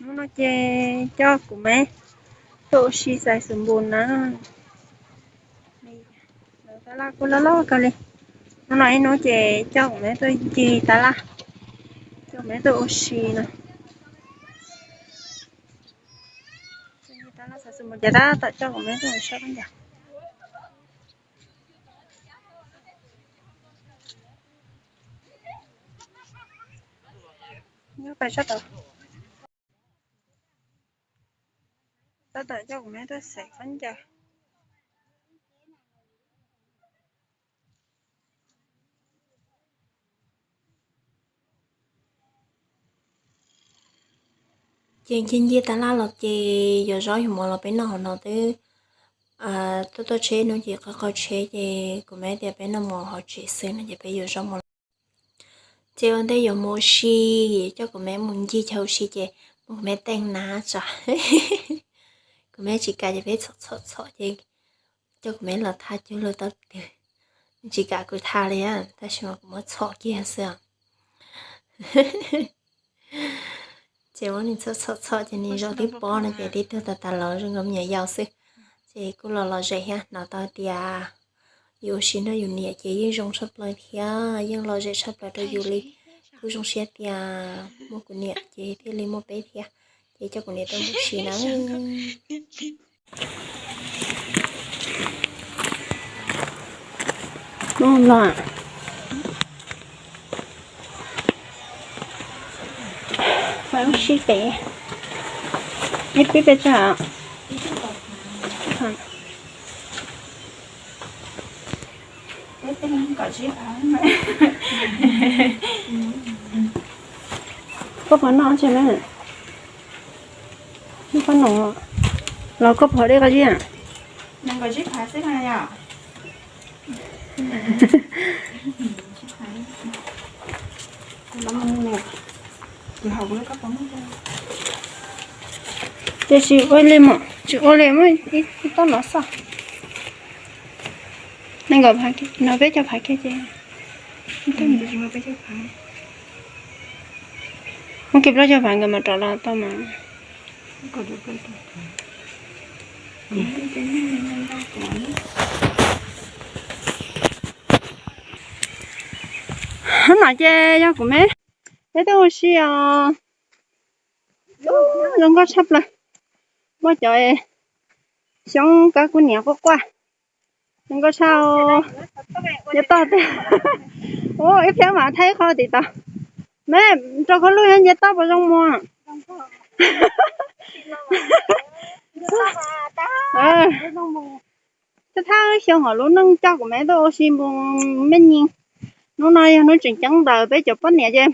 Hnub no ces coj kuv me tuaj ua si xaiv xwm npus na. Tab laj kuj loj loj kawg li. Hnub no ib hnub ces coj kuv me tuaj ncig tab laj, coj kuv me tuaj ua si no. Tab laj xaiv xwm npus ces tab tom coj kuv me tuaj mus saib khaub ncaws. Nyob pais sab tod. Tab tom coj kuv me tuaj xaiv khaub ncaws. Ces ncig ncig tab laj los ces yuav zaub yuav mov los peb noj hauv no twb tuaj tuaj tsheb hnub ces qhov qhov tsheb ces kuv me tias peb noj mov hauv tsev xwb no ces peb yuav zaub mov. Ces ua ntej yuav mus ua si, coj kuv me mus ncig chaw ua si ces muab kuv me teej nab tso. Kuv me tsis kam ces peb txhom txhom txhom ces coj kuv me los thaj cuag luag tau twg. Tsis kam kuv thaj li, tab sis mas kuv muab txhom kiag xwb. Ces muab nws txhom txhom txhom ces nws zaum tib pob no ces tib tug tas tas los zoo nkaus me nyuam yaus xwb. Ces kuj los lom zem thiab, hnov tau tias yus ua si nrog yus niam ces yeej zoo tshaj plaws thiab yeej lom zem tshaj plaws rau yus li. Kuj zoo siab tias muaj kuv niam ces thiaj li muaj peb thiab. Ces coj kuv niam tuaj mus ua si na. Peb peb tsa. Koj pom no tsis me? Koj no los koj pom dej qab zib? Tiam sis ua li mas tsis ua li muaj ib toj no xwb. Nees nkaum phav no peb caug phav kiag ces. Muab kiag plaub caug phav nkawd mam rov los tau mas. Hnub no ces yog kuv me, peb tuaj ua si os. Zoo nkauj tshaj plaws. Muaj cov xyoob kab kub niam quaj quaj. Zoo nkauj tshaj. Nce toj tiag. Ib pliag mam thaij ib qho tim tod. Me, rau koj lub nyob nce toj puas zoo mus? Thawj thawj xyoo hom lub neej coj kuv me tuaj ua si npus me nyis. Hnub no yog hnub tseem ceeb ntawm peb cov poj niam ces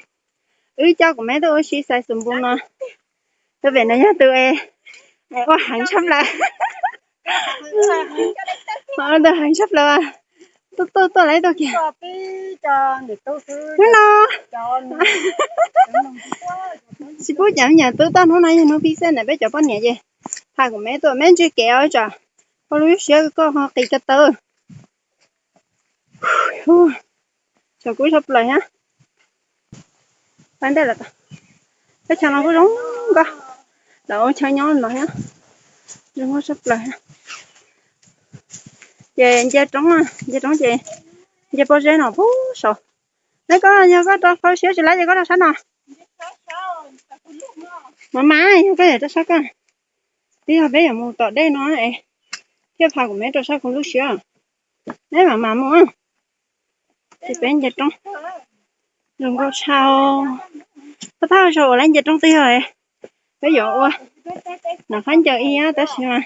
wb coj kuv me tuaj ua si xaiv xwm npus no. Tus pem no yog tus ua heev tshaj plaws. Tus heev tshaj plaws. Tuaj tuaj tuaj lawm tuaj kiag. Hnub no tsis pub cov me nyuam tub tuaj, hnub no yog hnub pib xej ntawm peb cov poj niam ces phaj kuv me tuaj me ntsib kev os tsam koj lub siab koj ho qis ko taw. Tshav kub tshaj plaws thiab. Pab ntej lawm, peb chaw no kuj zoo nkauj, lawv ua chaw nyob no thiab, zoo nkauj tshaj plaws thiab. Ces nce roob, nce roob ces nce pob zeb no puag saud. Neb koj yog koj rau hauv siab tsis lawm ces koj rau sab no. Mas mas yog koj yam rau sab koj, twb yog peb yuav mus tom dej no es thiaj phaj kuv me rau sab kuv lub siab. Neb mam mas mus. Ces peb nce roob zoo nkauj tshaj. Thawj thawj zaug uas lawv nce roob twb yog peb yuav ua nov khaub ncaws ib tab sis mas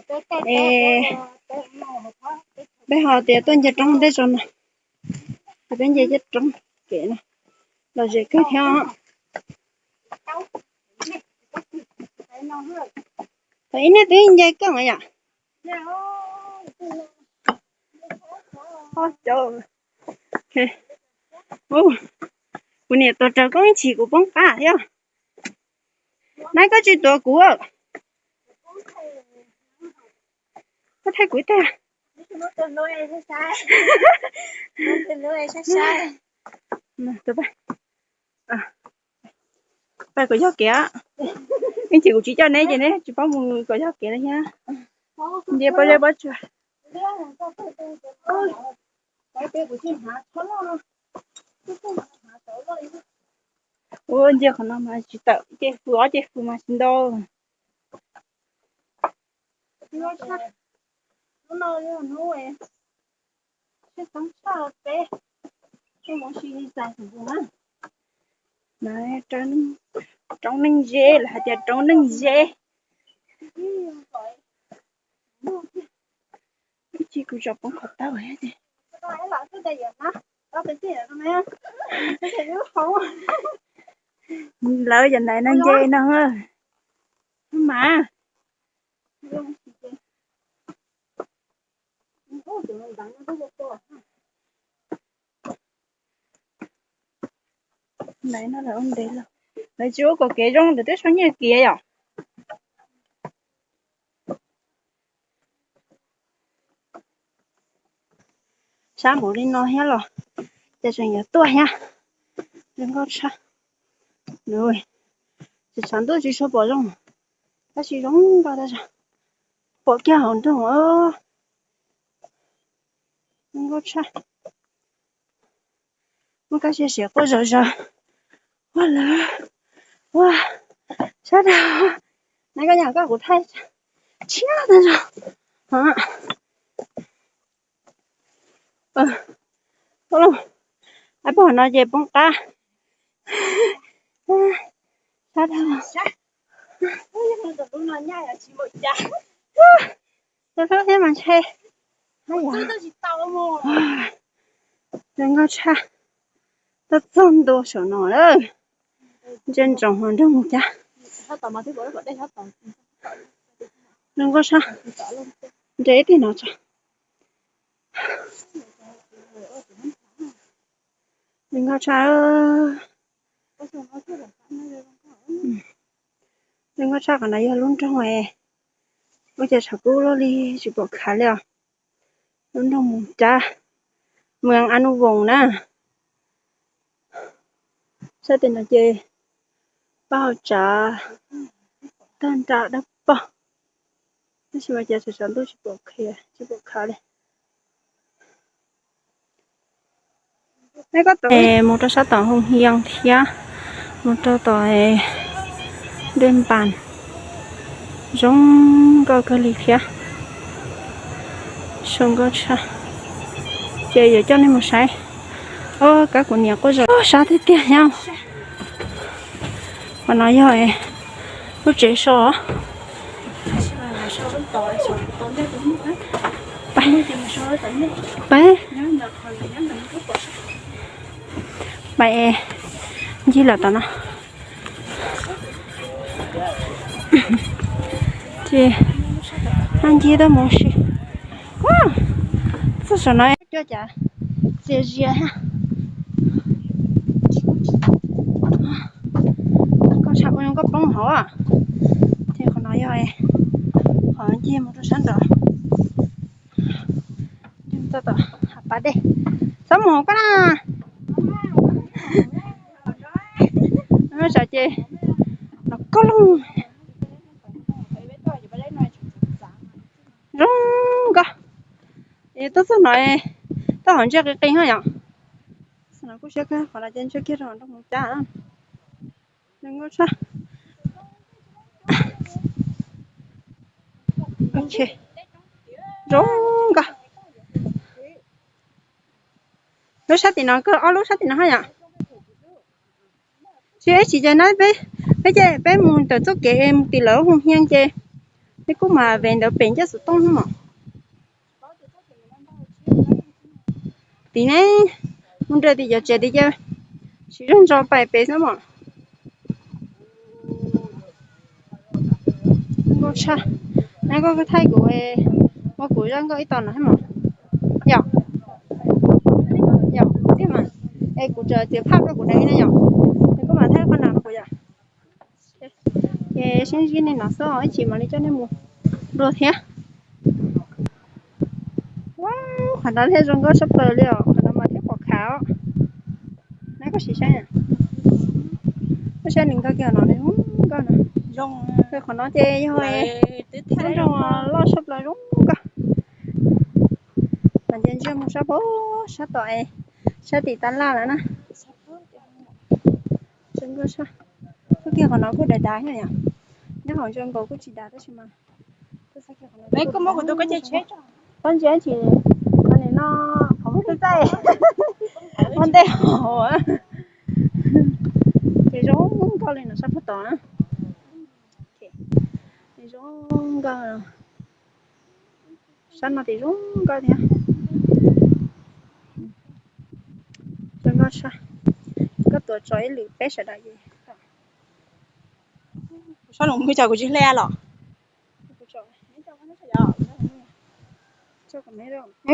es peb ho tias tuaj nce roob tej zaum no, ces peb nce cov roob kev no los zem kawg thiab. Thaum ib niag twb nce kawg yom. Kuv niam tuav rawv koob ib chim kuv poob qab thiab. Neb koj tsis tuav kuv, koj thaij kuv ib tag. Pab kuv yog kev. Ib chim kuv tsis coj neb ces neb tsis paub mus kom yog kev li thiab. Nce pob zeb pob tsuas. Ua nce qhov no mas tsis tawm, cej fwj ob cej fwj mas tsis ntau. Roob Neej Ze los hais tias Roob Neej Ze. Ib chim kuv tsom poob qhov taub thiab ces lawv yam ntaiv no nce no mas. Ntaiv no lawv ua ntev lawm, lawv tsis ua kom kev zoo lawv twb sau nyiaj kiag yom. Sab npaum li no thiab los ces tseem yuav tuaj thiab. Zoo nkauj tshaj. Tsis tshav ntuj tsis tshua pom zoo, tab sis zoo nkauj tag zog. Pom kiag hauv nroog os. Zoo nkauj tshaj. Muaj kab sia siav quaj zom zaws. Ua lawv, ua, sab dag. Nab koj nyob koj kuv thaij tshiab tag zog. Ua lawv, pom no ces poob qab. Sab dag. Hlub thiab mas ntshe. Zoo nkauj tshaj. Tuaj txog ntua saum no lawm. Ntsia ntsoov hauv nroog mus cab. Zoo nkauj tshaj. Nres ib teg no tso. Zoo nkauj tshaj. Zoo nkauj tshaj, qhov no yog lub nroog es ua cas tshav kub luaj li tsis pom khav li os. Lub nroog Moos Cab, Moos Anus Voos na. Sab tim no ces pab hauv tsav tag nrho dawb paug, tab sis mas cas tshav ntuj tsis pom khav, tsis pom khav li. Mus rau sab tom Hoo Hias thiab mus rau tom Dej Npas, zoo nkauj kawg li thiab. Zoo nkauj tshaj. Ces yuav coj nej mus saib. Os, kab kuv niam quaj zom, sab tiag tiag thiab. Qhov no yog lub tsev so. Peb, peb ncig lawm tom no. Ces ncig tuaj mus si. Txog saum no cua cas txias zias thiab. Koj tshaj, koj poob hauv. Ces qhov no yog qhov ncig mus rau sab nraud. Txog tom hav pas dej, txhob mus hauv koj na. Saum ces los koj looj. Zoo nkauj. Tuaj txog no, tuaj hauv ntsia qis qis ho yom. Kuj siab kawg, qhov no ces ntsia kiag rau nroog Moos Cab. Zoo nkauj tshaj. Zoo nkauj. Lub sab tim no kawg, ob lub sab tim no ho yom. Tsis ib tsis ces na, peb ces peb mus ntawm txoj kev mus tim lawv Hoo Hias ces peb kuj mam vev ntawd pem ncaj xov tooj no. Tim ne, mus nrog tim cov tsev tim ces siv zog ntso pais pem xwb mas. Zoo nkauj tshaj. Neb koj thaij kuv, muab kuv zaj nkauj ib tog no thiab mas. Yom, yom, tib mas. Es kuv tseem txiav phaj rau kuv deev na yom. Es koj mam thaij qhov no rau kuv yom. Ces sib ntsib nej no xwb, ib chim mam li coj nej mus dua thiab. Qhov no thiaj zoo nkauj tshaj plaws li os, qhov no mas thiaj pom khav os. Neb koj sim saib, koj saib nws nkauj kiag no, nws zoo nkauj no. Qhov no ces yog lub nroog loj sab plaws zoo nkauj. Mas ces ntsej muag sab pem sab tom, sab tim tab laj lawm na. Zoo nkauj sab. Txoj kev qhov no kuj dav dav thiab yom. Nyob hauv zoo nkaus kuj tsis dav tab sis mas pob ntseg tsis, qhov nim no qhov muaj txaij, pob ntej hauv. Ces zoo nkauj li no sab pem tod na. Zoo nkauj. Sab no ces zoo nkauj thiab. Zoo nkauj sab. Koj tuav tso ib lwm peb sawv daws es. Sab no kuv cov kuv tsis hle los.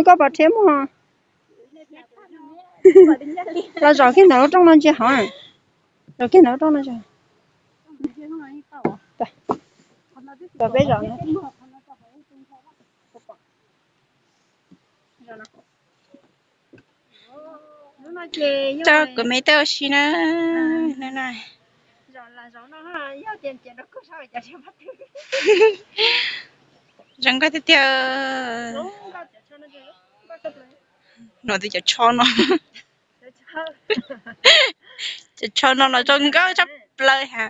Koj pom rhiab muag. Los zaum kiag ntawm lub rooj no ntsia hov. Zaum kiag ntawm lub rooj no ntsia. Peb zaum. Coj kuv me tuaj ua si na. Zoo nkauj tiag tiag. No twb cov tsho no. Cov tsho no los zoo nkauj tshaj plaws ha.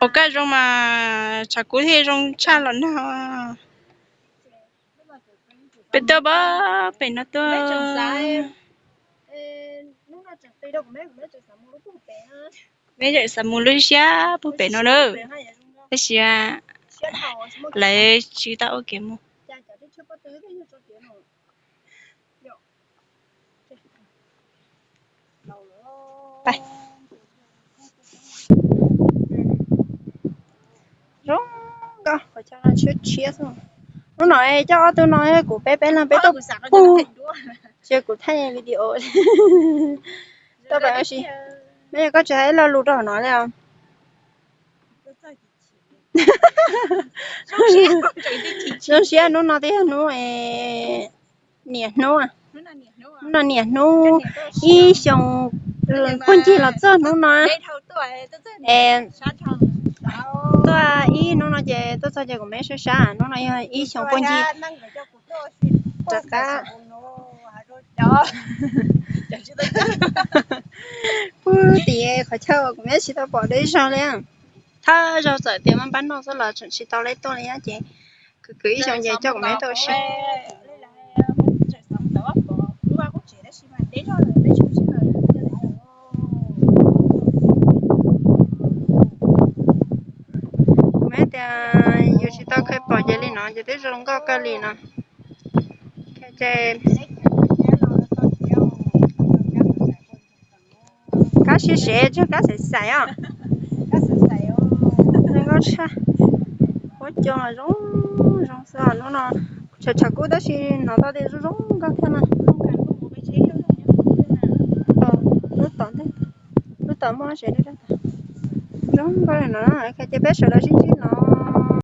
Ua koj zoo mas tshav kub thiaj zoo tshaj los nag. Peb tuaj pab pem no tuaj. Peb tseem xav mus lub siab puag pem no na, tab sis lawv tsis tau ua kev mus. Zoo nkauj qhov chaw no tshiab tshiab xwb. Hnub no coj ob tug no kuv peb peb leeg peb tuaj pug, ces kuv thaij video tuaj pem ua si. Nyob yog koj tsis hais ib lo lus rau hauv no li os. Zoo siab hnub no twb yog hnub niam hnub, hnub no niam hnub ib xyoo puag ncig los txog hnub no. Tuaj ib hnub no ces tuaj txog ces kuv me sab sab, hnub no yog ib xyoo puag ncig rov qab. Puag tim qhov chaw uas kuv me tsis tau pom dua ib zaug li. Thawj zaug txawm tias muaj npab noj xwb los tseem tsis tau leb tuaj li ces kwv kwv ib xyoo ces coj kuv me tuaj ua si. Kuv me tias yus tsis tau kheev pom ces li no ces twb zoo nkauj kawg li no. Kab siab sev, tsug kab xaim xaim os. Zoo nkauj tshaj. Huab cua zoo zoo xwb os. Hnub no tshav tshav kub tab sis hnov tau tias zoo zoo nkauj thiab na. Lub tom ntej, lub tom muaj sev, zoo nkauj li no. Ces peb sawv daws sib ntsib no.